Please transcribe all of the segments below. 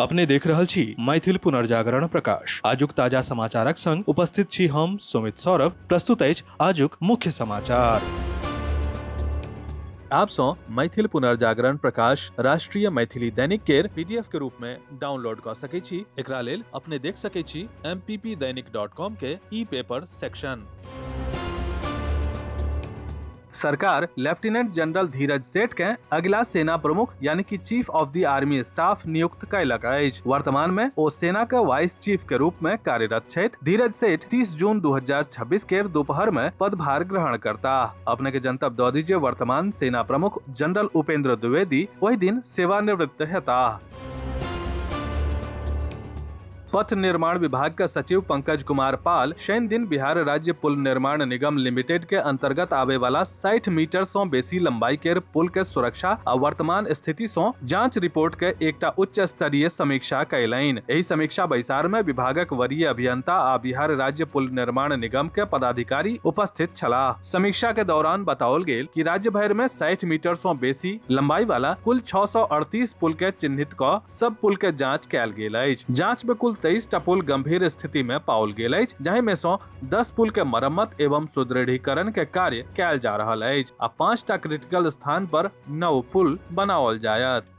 अपने देख रहल छी मैथिल पुनर्जागरण प्रकाश। आजुक ताजा समाचारक संग उपस्थित छी हम सुमित सौरभ। प्रस्तुत अछि आजुक मुख्य समाचार। आप सँ मैथिल पुनर्जागरण प्रकाश राष्ट्रीय मैथिली दैनिक केर पीडीएफ के रूप में डाउनलोड कऽ सकै छी। एकरा लेल अपने देख सकै छी mppdainik.com के ई पेपर सेक्शन। सरकार लेफ्टिनेंट जनरल धीरज सेठ के अगिला सेना प्रमुख यानी कि chief of the army staff नियुक्त कयलक अछि। वर्तमान में ओ सेना के वाइस चीफ के रूप में कार्यरत छथि। धीरज सेठ 30 जून 2026 के दोपहर में पदभार ग्रहण करताह। अपने के जनतब दऽ दी जे वर्तमान सेना प्रमुख जनरल उपेंद्र द्विवेदी ओहि दिन सेवानिवृत्त हेताह। पथ निर्माण विभाग के सचिव पंकज कुमार पाल शनि दिन बिहार राज्य पुल निर्माण निगम लिमिटेड के अंतर्गत आवे वाला 60 मीटर सँ बेसी लंबाई के पुल के सुरक्षा आ वर्तमान स्थिति सँ जांच रिपोर्ट के एकटा उच्च स्तरीय समीक्षा कयलनि। एहि समीक्षा बैसार में विभागक वरीय अभियंता आ बिहार राज्य पुल निर्माण निगम के पदाधिकारी उपस्थित छलाह। समीक्षा के दौरान बताओल गेल कि राज्य भरि में 60 मीटर सँ बेसी लंबाई वाला कुल 638 पुल के चिन्हित क सब पुल के जांच कयल गेल अछि। जांच में कुल 23 टा पुल गंभीर स्थिति में पाओल गेल अछि, जाहि में सँ 10 पुल के मरम्मत एवं सुदृढ़ीकरण के कार्य कयल जा रहल अछि आ 5 टा क्रिटिकल स्थान पर नव पुल बनाओल जायत।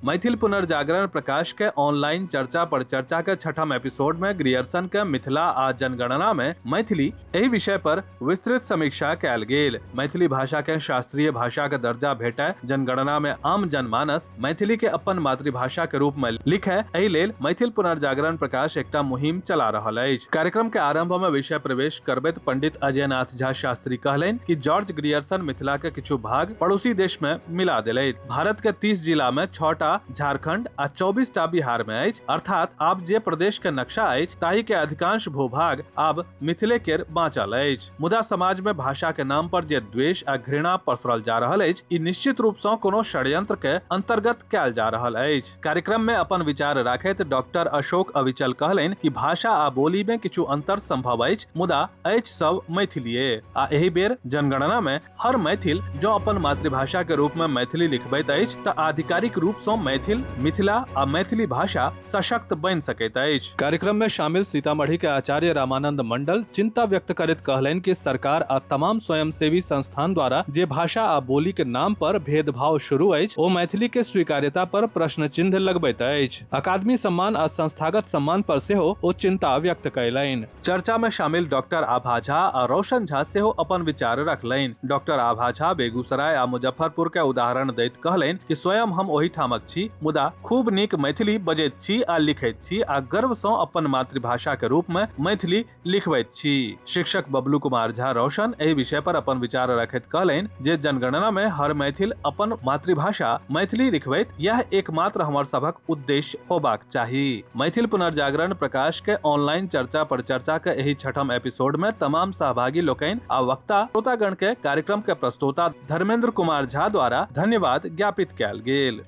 मैथिल पुनर्जागरण प्रकाश के ऑनलाइन चर्चा पर चर्चा के छठम एपिसोड में ग्रियर्सन के मिथिला आ जनगणना में मैथिली एहि विषय पर विस्तृत समीक्षा कयल गेल। मैथिली भाषा के शास्त्रीय भाषा के दर्जा भेटय, जनगणना में आम जनमानस मैथिली के अपन मातृभाषा के रूप में लिखे, एहि लेल मैथिल पुनर्जागरण प्रकाश एकटा मुहिम चला रहल अछि। कार्यक्रम के आरंभ में विषय प्रवेश करबैत पंडित अजय नाथ झा शास्त्री कहलनि कि जॉर्ज ग्रियर्सन मिथिला के किछु भाग पड़ोसी देश में मिला देलथि। भारत के 30 जिला में 6 टा झारखंड आ 24 टा बिहार में अछि, अर्थात आब जे प्रदेश के नक्शा अछि ताहि के अधिकांश भूभाग आब मिथिले केर बाँचल अछि। मुदा समाज में भाषा के नाम पर जे द्वेष आ घृणा पसरल जा रहल अछि, ई निश्चित रूप सँ कोनो षड्यंत्र के अंतर्गत कयल जा रहल अछि। कार्यक्रम में अपन विचार राखैत डॉक्टर अशोक अविचल कहलनि कि भाषा आ बोली में किछु अंतर संभव अछि, मुदा अछि सब मैथिलीये आ एहि बेर जनगणना में हर मैथिल जँ अपन मातृभाषा के रूप में मैथिली लिखबैत अछि तऽ आधिकारिक रूप सँ मैथिल, मिथिला आ मैथिली भाषा सशक्त बनि सकैत अछि। कार्यक्रम में शामिल सीतामढ़ी के आचार्य रामानंद मंडल चिंता व्यक्त करैत कहलनि कि सरकार आ तमाम स्वयंसेवी संस्थान द्वारा जे भाषा आ बोली के नाम पर भेदभाव शुरू अछि ओ मैथिली के स्वीकार्यता पर प्रश्न चिन्ह लगबैत अछि। अकादमी सम्मान आ संस्थागत सम्मान पर सेहो ओ चिंता व्यक्त कयलनि। चर्चा में शामिल डॉक्टर आभा झा आ रोशन झा सेहो अपन विचार रखलनि। डॉक्टर आभा झा बेगूसराय आ मुजफ्फरपुर के उदाहरण दैत कहलनि कि स्वयं हम ओहि ठामक छी, मुदा खूब नीक मैथिली बजैत छी आ लिखैत छी आ गर्व सँ अपन मातृभाषा के रूप में मैथिली लिखबैत छी। शिक्षक बबलू कुमार झा रोशन एहि विषय पर अपन विचार रखैत कहलनि जे जनगणना में हर मैथिल अपन मातृभाषा मैथिली लिखबैत, यह एकमात्र हमर सभक उद्देश्य होबाक चाही। मैथिल पुनर्जागरण प्रकाश के ऑनलाइन चर्चा पर चर्चा के एहि छठम एपिसोड में तमाम सहभागी लोकनि आ वक्ता श्रोतागण के कार्यक्रम के प्रस्तोता धर्मेंद्र कुमार झा द्वारा धन्यवाद ज्ञापित कयल गेल।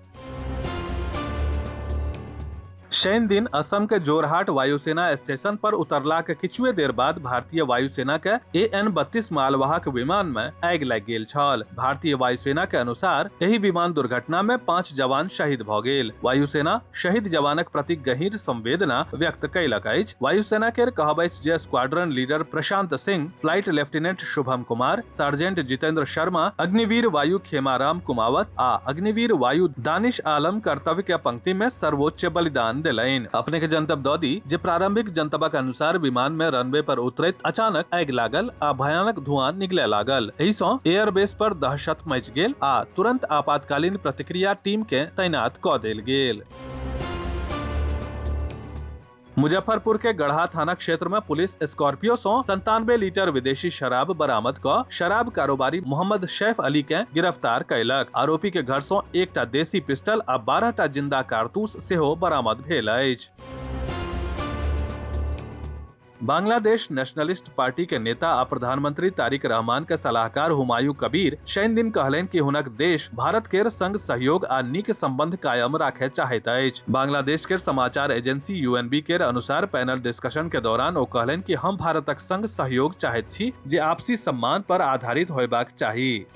शनि दिन असम के जोरहाट वायुसेना स्टेशन पर उतरला के किछुए देर बाद भारतीय वायुसेना के AN-32 मालवाहक विमान में आगि लागि गेल छल। भारतीय वायुसेना के अनुसार एहि विमान दुर्घटना में 5 जवान शहीद भ गेल। वायुसेना शहीद जवानक प्रति गहीर संवेदना व्यक्त कयलक अछि। वायुसेना केर कहब अछि जे squadron leader Prashant Singh, flight lieutenant Shubham Kumar, sergeant Jitendra Sharma, Agniveer Vayu Khemaram Kumawat आ अग्निवीर वायु दानिश आलम कर्तव्य के पंक्ति में सर्वोच्च बलिदान देलनि। अपने के जनतब दऽ दी जे प्रारंभिक जनतबक अनुसार विमान में रनवे पर उतरैत अचानक आगि लागल आ भयानक धुआं निकले लागल। एहि सँ एयरबेस पर दहशत मचि गेल आ तुरंत आपातकालीन प्रतिक्रिया टीम के तैनात कऽ देल गेल। मुजफ्फरपुर के गढ़ा थाना क्षेत्र में पुलिस स्कॉर्पियो सं 97 लीटर विदेशी शराब बरामद क शराब कारोबारी मोहम्मद शैफ अली के गिरफ्तार कयलक। आरोपी के घर सं एकटा देसी पिस्टल आ 12 टा जिंदा कारतूस सेहो बरामद भेल अछि। बांग्लादेश नेशनलिस्ट पार्टी के नेता आ प्रधानमंत्री तारिक रहमान के सलाहकार हुमायूं कबीर शनि दिन कहलनि कि हुनक देश भारत केर संग सहयोग आ नीक संबंध कायम राखे चाहैत अछि। बांग्लादेश केर समाचार एजेंसी यूएनबी केर अनुसार पैनल डिस्कशन के दौरान ओ कहलनि कि हम भारतक संग सहयोग चाहैत छी जे आपसी सम्मान पर आधारित होयबाक चाही।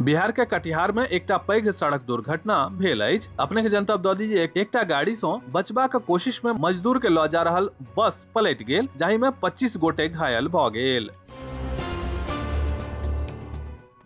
बिहार के कटिहार में एकटा पैघ सड़क दुर्घटना भेल अछि। अपने के जनतब दऽ दी जे एकटा गाड़ी सं बचबाक कोशिश में मजदूर के लऽ जा रहल बस पलटि गेल, जाहि में 25 गोटे घायल भऽ गेल।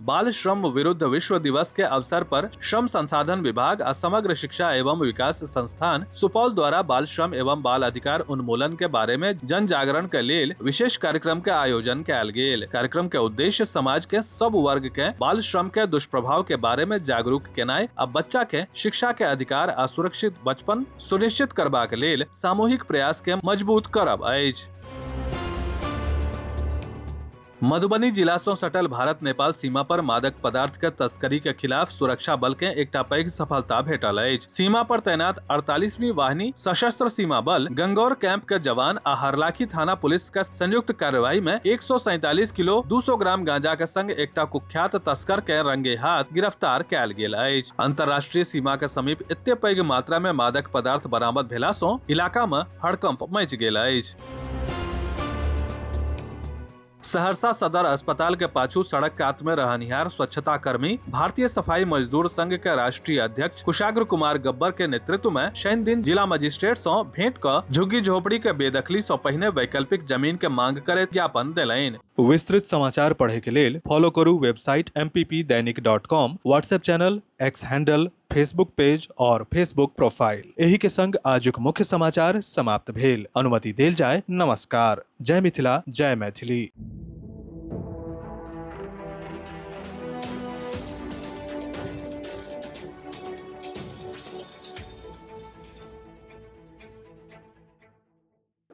बाल श्रम विरुद्ध विश्व दिवस के अवसर पर श्रम संसाधन विभाग आ समग्र शिक्षा एवं विकास संस्थान सुपौल द्वारा बाल श्रम एवं बाल अधिकार उन्मूलन के बारे में जन जागरण के लेल विशेष कार्यक्रम के आयोजन कयल गेल। कार्यक्रम के उद्देश्य समाज के सब वर्ग के बाल श्रम के दुष्प्रभाव के बारे में जागरूक केनाइ आ बच्चा के शिक्षा के अधिकार आ सुरक्षित बचपन सुनिश्चित करबाक लेल सामूहिक प्रयास के मजबूत करब अछि। मधुबनी जिला सं सटल भारत नेपाल सीमा पर मादक पदार्थ के तस्करी के खिलाफ सुरक्षा बल के एकटा पैघ सफलता भेटल अछि। सीमा पर तैनात 48वीं वाहिनी सशस्त्र सीमा बल गंगौर कैंप के जवान आ हरलाखी थाना पुलिस के संयुक्त कार्रवाई में 147 किलो 200 ग्राम गांजा के संग एकटा कुख्यात तस्कर के रंगे हाथ गिरफ्तार कयल गेल अछि। अंतर्राष्ट्रीय सीमा के समीप एते पैघ मात्रा में मादक पदार्थ बरामद भेला सं इलाका में हड़कंप मचि गेल अछि। सहरसा सदर अस्पताल के पाछू सड़क कात में रहनिहार स्वच्छता कर्मी भारतीय सफाई मजदूर संघ के राष्ट्रीय अध्यक्ष कुशाग्र कुमार गब्बर के नेतृत्व में शनि दिन जिला मजिस्ट्रेट सं भेंट क झुग्गी झोपड़ी के बेदखली सं पहिने वैकल्पिक जमीन के मांग करैत ज्ञापन देलनि। विस्तृत समाचार पढ़े के लेल फॉलो करू website mppdainik.com, WhatsApp channel, X handle, Facebook page और फेसबुक प्रोफाइल। एही के संग आजुक मुख्य समाचार समाप्त भेल। अनुमति देल जाय। नमस्कार। जय मिथिला, जय मैथिली।